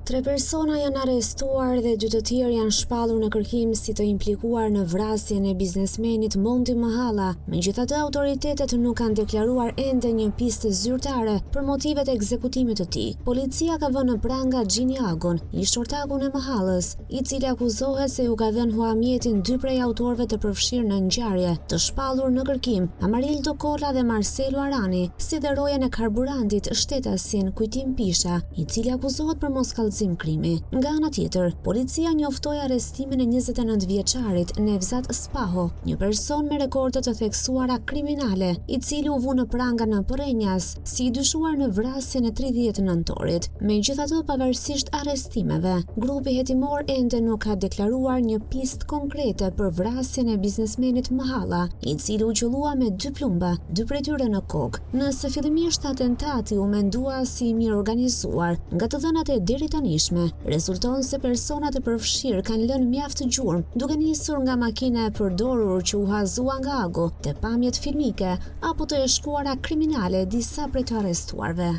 Tre persona janë arrestuar dhe dy të tjerë janë shpallur në kërkim si të implikuar në vrasjen e biznesmenit Mondi Mëhalla. Megjithatë, autoritetet nuk kanë deklaruar ende një pistë zyrtare për motivet e ekzekutimit të tij. Policia ka vënë në pranga Xhini Agon, ish-ortakun e Mëhallës, i cili akuzohet se iu ka dhënë hua mjetin dy prej autorëve të përfshirë në ngjarje, të shpallur në kërkim, Amarildo Kola dhe Marselo Arani, si dhe rojen e karburantit, shtetasin Kujtim Pisha, i cili akuzohet për moskallëzim krimi. Nga ana tjetër, policia njoftoi arrestimin e 29 vjeçarit, Nevzat Spaho, një person me rekorde të theksuara kriminale, i cili u vu në pranga në Përrenjas, si i dyshuar në vrasjen e 30 nëntorit. Megjithatë, pavarësisht arrestimeve, grupi hetimor ende nuk ka deklaruar një pistë konkrete për vrasjen e biznesmenit Mëhalla, i cili u qëllua me dy plumba, dy prej tyre në kokë. Nëse fillimisht atentati u mendua si i mirëorganizuar, nga të dhënat e deritanishme, rezulton se personat e përfshirë kanë lënë mjaft gjurmë, duke nisur nga makina e përdorur që u huazua nga Ago, te pamjet filmike, apo të e shkuara kriminale e disa prej të arrestuarve.